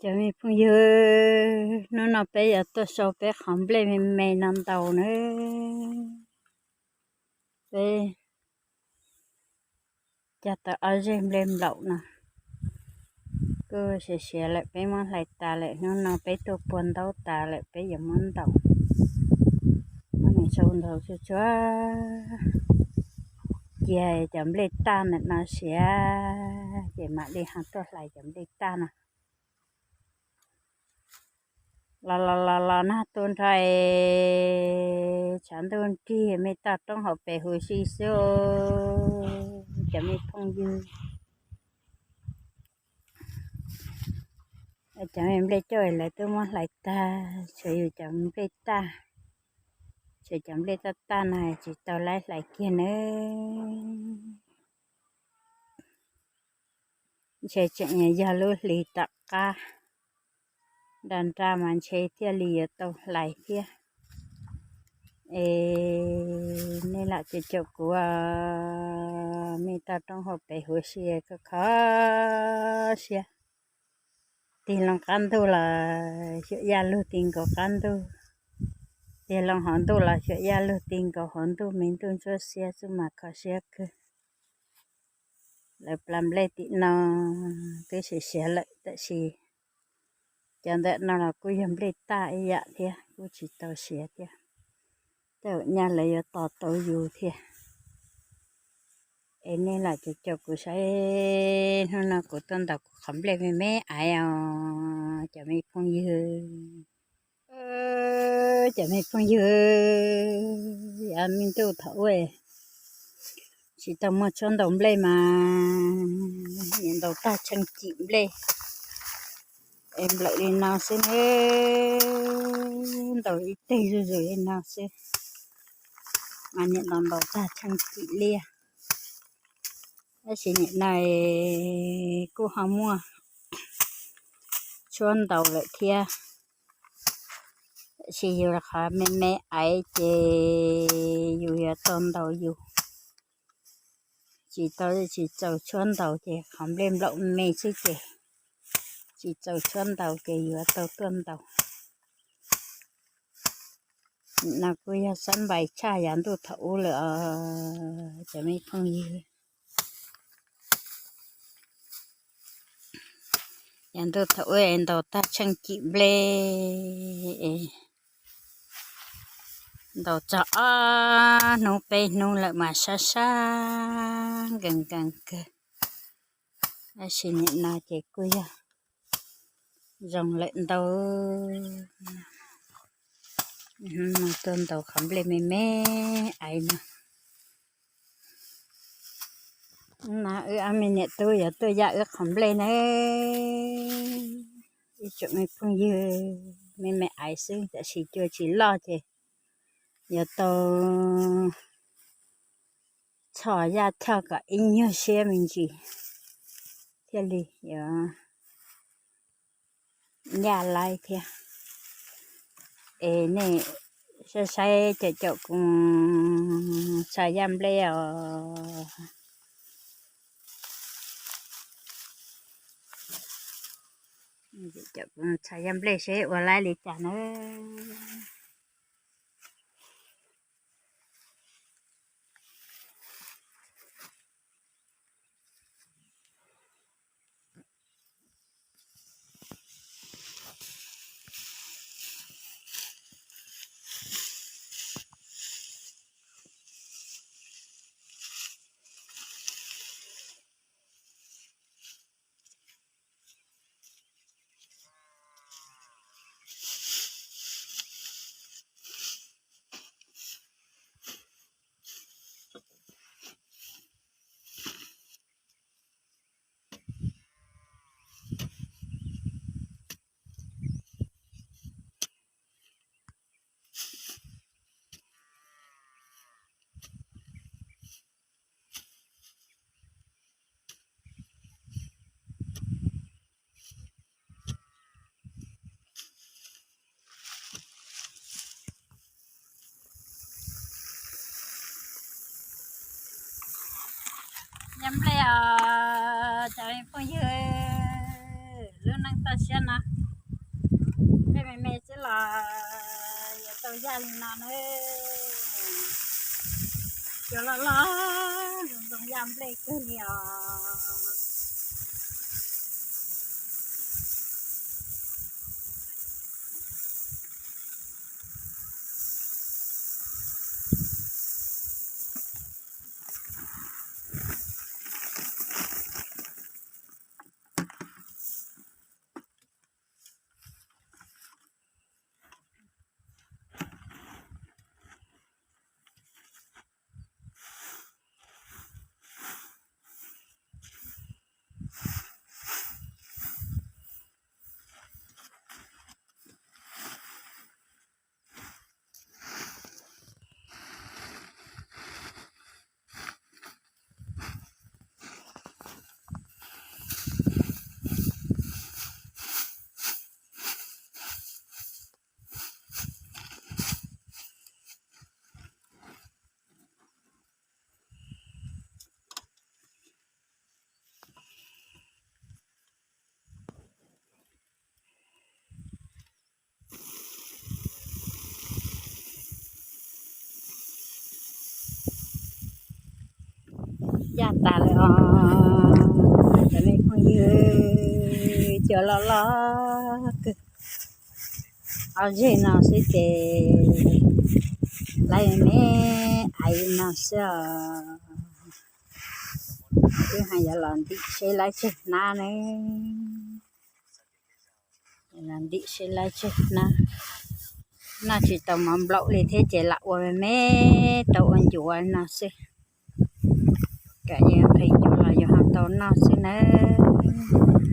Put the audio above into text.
Cov me phooj ywg, hnub no peb yuav tuaj sau peb qhov nplej me me no ntaus nawb. Peb cog tau ob zeg nplej nplaum no, kuj siav siav lawm, peb muab hlais tas lawm. Hnub no peb tuaj puag ntaub tas lawm, peb yuav muab ntaus. Muab nws sau ntaus tsuag tsuag, cia cov nplej taj ntawm no siav, ces mam li ho tuaj hlais cov nplej taj no. Los los los los nag tu nrho es tshav ntuj nrig, me toj roob hauv pes huv si xwb, cov me phooj ywg. Cov me nplej coj lawv twb muab hlais tag, tshuav yus cov nplej taj, tshuav cov nplej taj taj no tsis tau laib hlais kiag nawb. Ntshe tseem yog lub hlis tom qab, nra nra mas ntshe thiaj li yuav tau hlais thiab. Es nej lam caum caum kuv, me toj roob hauv pes huv si, kho kho siab. Tig loo qab ntuj los xyuam yaj lug ti nkaus qab ntuj, tig loo hauv ntuj los xyuam yaj lug ti nkaus hauv ntuj, me ntuj ntsuab xiab xwb mas kho siab kawg. Lawv plas nplej tim no twb siav siav lawm, tab sis cov ntawm no los kuj yog nplej taj ib yam thiab, kuj tsis tau siav thiab. Tej zaum nyaj lawv yuav tos tau yus thiab. Es nej lam caum caum kuv saib, hnub no kuv tuaj ntaus kuv qhov nplej me me aiv os cov me phooj ywg. Cov me phooj ywg, yav me ntuj thaum ub tsis tau muaj tshuab ntaus nplej mas ntaus tag tsheej cim nplej es nplawm li no xwb ne, ntaus ib teg zuj zus li no xwb mas niam ntaus ntaus tag tsheej cim liaj. Tab sis nim no kuj ho muaj tshuab ntaus lawm thiab. Tab sis yus qhov me me aiv ces yus yuav tau ntaus yus. Tsis tau, tsis txaus tshuab ntaus ces qhov nplej nplaum me xwb ces tsis txaus tshuab ntaus ces yuav tau tuaj ntaus. No kuj yog xab npais tshaj yav ntuj thaum ub lawm os cov me phooj ywg. Yav ntuj thaum ub ntaus tag tsheej cim nplej, ntaus txog ob hnub peb hnub lawm mas sab sab nkees nkees kawg. Tab sis nim no ces kuj yog zoo lawm ntau. Tuaj ntaus qhov nplej me me aiv no. No wb ob me niam tub yuav tuaj yaj wb qhov nplej na. Ib tsoom me phooj ywg, me me aiv xwb, tam sim cua tsis loj ces yuav tau txhos yaj choj kom ib nyuag siab me ntsis thiaj li yuav yaj laib thiab. Es nej saib saib caum caum kuv txhos yaj nplej os. Txhos yaj nplej seb ua laib li cas na. Neej toj siab no, nplej me me xwb los yuav tau yaj li no na. Cua loj loj, zoo zoo yaj nplej kawg li os. Yaj tas lawm os cov me phooj ywg, cua loj loj kawg. Ob zeg no xwb ces lawv me aiv no xwb os. Wb hais yuav los ntim seb lawv tseg hnab ne. Los ntim seb lawv tseg hnab. Noj tsis tau mov nplaum li thiab ces lam ua me me tau ua ncuav no xwb. Kom yus nqhis ncuav los yus ho tau noj xwb nawb.